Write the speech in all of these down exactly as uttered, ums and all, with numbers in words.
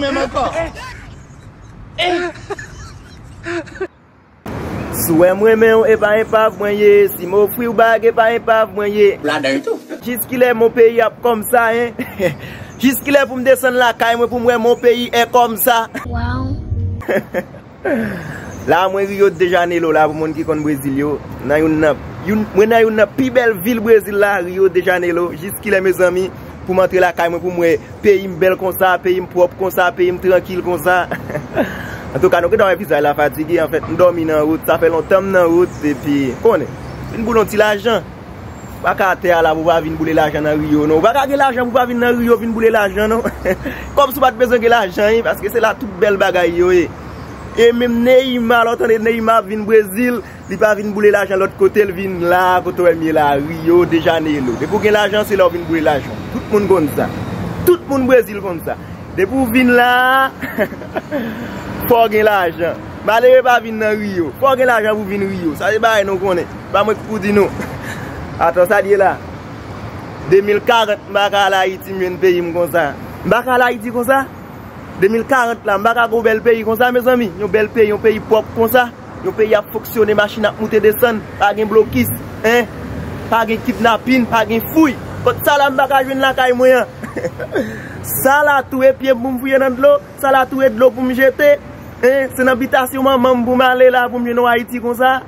Menm ankò. Si w wè m renmen w, e pa enpav mwen ye. Si m ofri w bag, e pa enpav mwen ye. Bladan tou. Jiskilè mon peyi ap kòmsa, en? Jiskilè pou m desann lakay mwen pou m wè mon peyi è kòmsa? Wow. La mwen Rio de Janeiro la, pou moun ki konn Brezil yo, nan youn nan, youn, mwen nan youn nan pi bèl vil Brezil la, Rio de Janeiro. Jiskilè, mezanmi, pou m antre lakay mwen, pou m wè peyi m bèl konsa, peyi m pwòp konsa, peyi m trankil konsa. Antouka, nou gentan wè vizaj la fatige. Anfèt, m dòmi nan wout, sa fè lontan m nan wout, epi, konnen, vin boule yon ti lajan. Pa ka atè a la pou pa vin boule lajan nan Rio, non. Ou pa ka gen lajan pou pa vin nan Rio, vin boule lajan, non. Kòmsi w pa t bezwen gen lajan, wi, paske se la tout bèl bagay yo ye. E menm Neymar, lè w tande Neymar ap vin Brezil, li pa vin boule lajan lòt kote, l vin la, kote w wè m ye la, Rio de Janeiro. Depi w gen lajan, se la w vin boule lajan. Tout moun konn sa. Tout moun Brezil konn sa. Depi w vin la, fò w gen lajan. Malere pa vin nan Rio. Fò w gen lajan pou vin Rio. Sa se bagay nou konnen. Pa mwen ki pou di nou. Atann, sa l ye la. De mil karant, m pa ka al Ayiti, m jwenn peyi m konsa. M pa ka al Ayiti konsa. De mil karant la, m pa ka gen yon bèl peyi konsa, mezanmi. Yon bèl peyi, yon peyi pwòp konsa. Yon peyi ap fonksyone, machin ap moute desann, pa gen blokis, en, pa gen kidnapin, pa gen fouy. Kot sa la m pa ka jwenn lakay mwen an? Sa la tou e pye m pou m fouye nan dlo, sa la tou e dlo pou m jete, en, se nan bitasyon manman m pou m ale la pou m jwenn yon Ayiti konsa?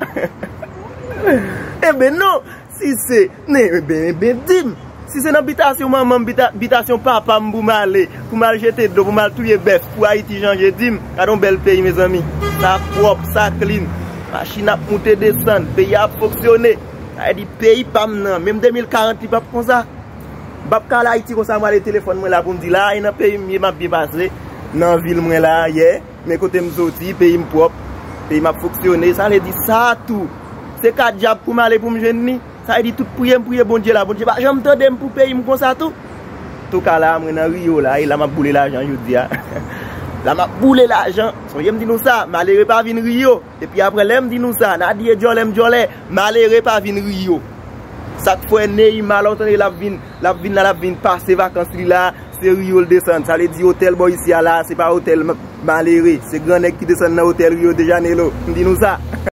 Enben non, si se, ne, enben, enben, di m, si se nan bitasyon manman m, bita-, bitasyon papa m pou m ale, pou m al jete dlo, pou m al touye bèf, pou Ayiti chanje, di m, gade yon bèl peyi, mezanmi. Sa pwòp, sa clean. Machin ap moute desann, peyi a ap fonksyone. Sa vle di peyi pa m nan, menm de mil karant li p ap konsa. M p ap ka al Ayiti konsa, m ale telefòn mwen la pou m di la, e nan peyi m ye, m ap byen pase, nan vil mwen la, yè. Men kote m soti, peyi m pwòp, peyi m ap fonksyone, sa vle di sa tou. Se ka dyab pou m ale pou m jwenn li. Sa vle di tout priye m priye Bondye la, Bondye pa janm tande m pou peyi m konsa tou. Antouka la, mwen nan Rio la, e la m ap boule lajan jodi a. La m ap boule lajan. Sonje m di nou sa, malere pa vin Rio. Epi apre lè m di nou sa, n a di e djòlè m djòlè, malere pa vin Rio. Sa k fè Neymar, lè w tande l ap vin, l ap vin la, l ap vin pase vakans li la, se Rio l desann. Sa vle di otèl bò isi a la, se pa otèl m-, malere. Se gran nèg ki desann nan otèl Rio de Janeiro. M di nou sa.